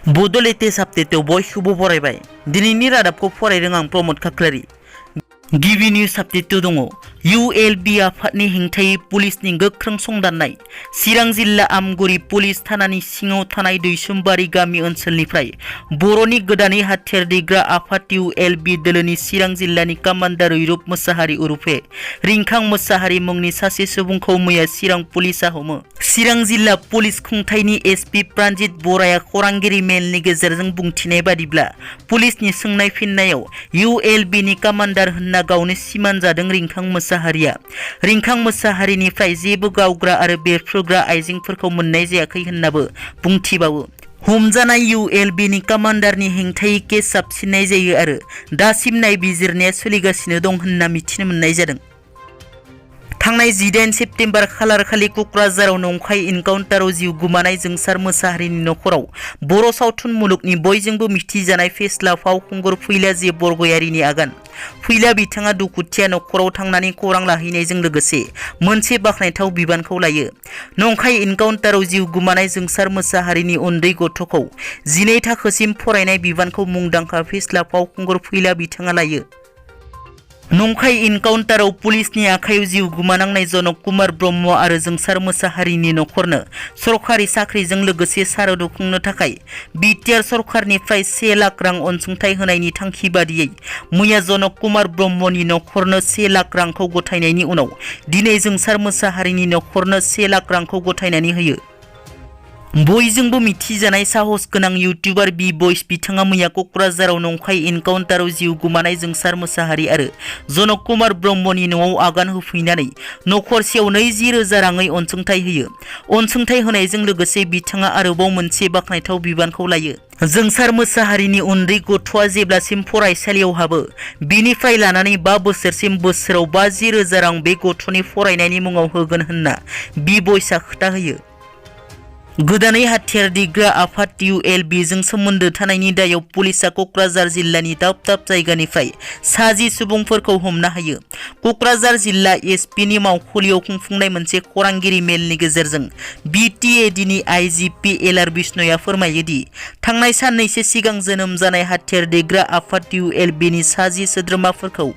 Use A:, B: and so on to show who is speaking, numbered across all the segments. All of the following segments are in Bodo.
A: बड' लेटेस्ट आपडेटआव बयखौबो बरायबाय। दिनैनि रादाबखौ फरायदों आं प्रमद खाख्लारि। गिबि निउज आपडेटआव दङ ULB आफादनि हेंथायै पुलिसनि गोख्रों संदाननाय। चिरां जिल्ला आमगुरि पुलिस थानानि सिङाव थानाय दैसुमबारि गामि ओनसोलनिफ्राय बर'नि गोदानै हाथियार दैग्रा आफाद ULB दोलोनि चिरां जिल्लानि कामान्डार रैरुब मोसाहारि उरुफे रिंखां मोसाहारि मुंनि सासे सुबुंखौ मैया चिरां पुलिसआ हमो। चिरां जिल्ला पुलिस खुंथायनि SP प्रानजित बराया खौरांगिरि मेलनि गेजेरजों बुंथिनाय बादिब्ला पुलिसनि सोंनाय फिननायाव ULBनि कामान्डार होनना गावनो सिमान जादों रिंखां मोसाहारिया। रिंखां मोसाहारिनिफ्राय जेबो गावग्रा आरो बेरफ्रुग्रा आइजेंफोरखौ मोननाय जायाखै होननाबो बुंथिबावो। हमजानाय ULBनि कामान्डारनि हेंथायै केस जाबसिननाय जायो आरो दासिम नायबिजिरनाया सोलिगासिनो दं होनना मिथिनो मोननाय जादों। थांनाय 18 सेप्तेम्बर खालारखालि क'क्राझाराव नंखाय इनकाउन्टाराव जिउ गोमानाय जोंसार मोसाहारिनि नखराव बर' सावथुन मुलुगनि बयजोंबो मिथिजानाय फेस्ला फावखुंगुर फैला जे बरगयारिनि आगान। फैला बिथाङा दुखुथिया नखराव थांनानै खौरां लाहैनायजों लोगोसे मोनसे बाखनायथाव बिबानखौ लायो। नंखाय इनकाउन्टाराव जिउ गोमानाय जोंसार मोसाहारिनि उन्दै गथ'खौ 12 थाखोसिम फरायनाय बिबानखौ मुंदांखा फेस्ला फावखुंगुर फैला बिथाङा लायो। नंखाय इनकाउन्टाराव पुलिसनि आखायाव जिउ गोमानांनाय जनक कुमार ब्रह्म आरो जोंसार मोसाहारिनि नखरनो सरखारि साख्रिजों लोगोसे सारादु खुंनो थाखाय बिटिआर सरखारनिफ्राय 1 लाख रां अनसुंथाइ होनायनि थांखि बादियै मैया जनक कुमार ब्रह्मनि नखरनो 1 लाख रांखौ गथायनायनि उनाव दिनै जोंसार मोसाहारिनि नखरनो 1 लाख रांखौ गथायनानै होयो। बयजोंबो मिथिजानाय साहस गोनां इउटिउबार बि बयस बिथाङा मैया क'क्राझाराव नंखाय इनकाउन्टाराव जिउ गोमानाय जोंसार मोसाहारि आरो जनक कुमार ब्रह्मनि न'आव आगान होफैनानै नखरसेयाव 20,000 राङै अनसुंथाइ होयो। अनसुंथाइ होनायजों लोगोसे बिथाङा आरोबाव मोनसे बाखनायथाव बिबानखौ लायो। जोंसार मोसाहारिनि उन्दै गथ'आ जेब्लासिम फरायसालियाव हाबो बिनिफ्राय लानानै 5 बोसोरसिम बोसोराव 50,000 रां बे गथ'नि फरायनायनि मुङाव होगोन होनना बि बयसआ खोथा होयो। गोदानै हाथियार दैग्रा आफाद ULB जों सोमोन्दो थानायनि दायाव पुलिसआ क'क्राझार जिल्लानि दाब दाब जायगानिफ्राय 10 सुबुंफोरखौ हमनो हायो। क'क्राझार जिल्ला SPनि मावखुलियाव खुंफुंनाय मोनसे खौरांगिरि मेलनि गेजेरजों BTADनि IGP LR बिष्णया फोरमायो दि थांनाय साननैसो सिगां जोनोम जानाय हाथियार दैग्रा आफाद ULBनि 10 सोद्रोमाफोरखौ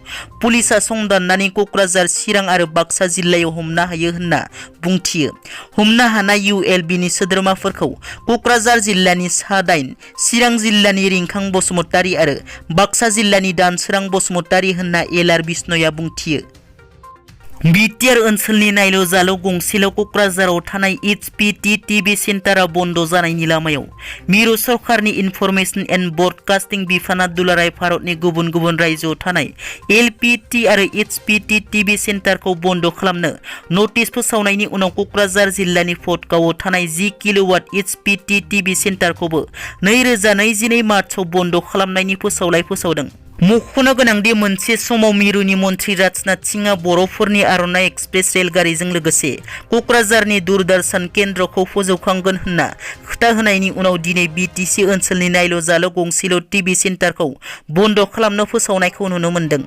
A: पुलिसआ संदाननानै क'क्राझार, चिरां आरो बाक्सा जिल्लायाव हमनो हायो होनना बुंथियो। हमनो हानाय ULBनि सोद्रोमाफोरखौ क'क्राझार जिल्लानि सादाइन, चिरां जिल्लानि रिंखां बसुमतारी आरो बाक्सा जिल्लानि दानसोरां बसुमतारी होनना LR बिष्णया बुंथियो। बिटिआर ओनसोलनि नायल' जाल' गंसेल' क'क्राझाराव थानाय HPT TV सेन्टारा बन्द जानायनि लामायाव मिरु सरकारनि इनफरमेशन एन्ड ब्रडकास्टिं बिफाना दुलाराय भारतनि गुबुन गुबुन रायजोआव थानाय LPT आरो HPT TV सेन्टारखौ बन्द खालामनो नटिस फोसावनायनि उनाव क'क्राझार जिल्लानि भटगावआव थानाय 10 किल'वाट HPT TV सेन्टारखौबो 2022 मार्चआव बन्द खालामनायनि फोसावलाइ फोसावदों। मख'नो गोनांदि मोनसे समाव मिरुनि मन्थ्रि राजनाथ सिंहआ बर'फोरनि आर'नाइ एक्सप्रेस रेलगारिजों लोगोसे क'क्राझारनि दूरदर्शन केन्द्रखौ फोजौखांगोन होनना खोथा होनायनि उनाव दिनै BTC ओनसोलनि नायल' जाल' गंसेल' TV सेन्टारखौ बन्द खालामनो फोसावनायखौ नुनो मोन्दों।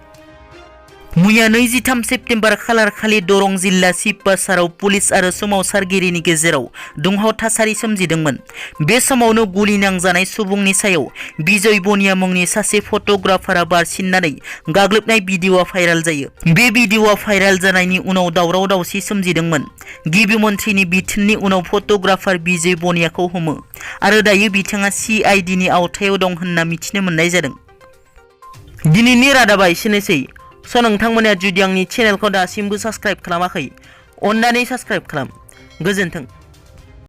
A: मैया 23 सेप्तेम्बर खालारखालि दरं जिल्ला शिबबासाराव पुलिस आरो सोमावसारगिरिनि गेजेराव दुंहाव थासारि सोमजिदोंमोन। बे समावनो गुलि नांजानाय सुबुंनि सायाव बिजय बनिया मुंनि सासे फट'ग्राफारा बारसिननानै गाग्लोबनाय भिडिअ'आ भाइराल जायो। बे भिडिअ'आ भाइराल जानायनि उनाव दावराव दावसि सोमजिदोंमोन। गिबि मन्थ्रिनि बिथोननि उनाव फट'ग्राफार बिजय बनियाखौ हमो आरो दायो बिथाङा CIDनि आवथायाव दं होनना मिथिनो मोननाय जादों। दिनैनि रादाबा एसेनोसै। नोंथांमोना जुदि आंनि चेनेलखौ दासिमबो साबस्क्राइब खालामाखै अन्नानै साबस्क्राइब खालाम। गोजोन्थों।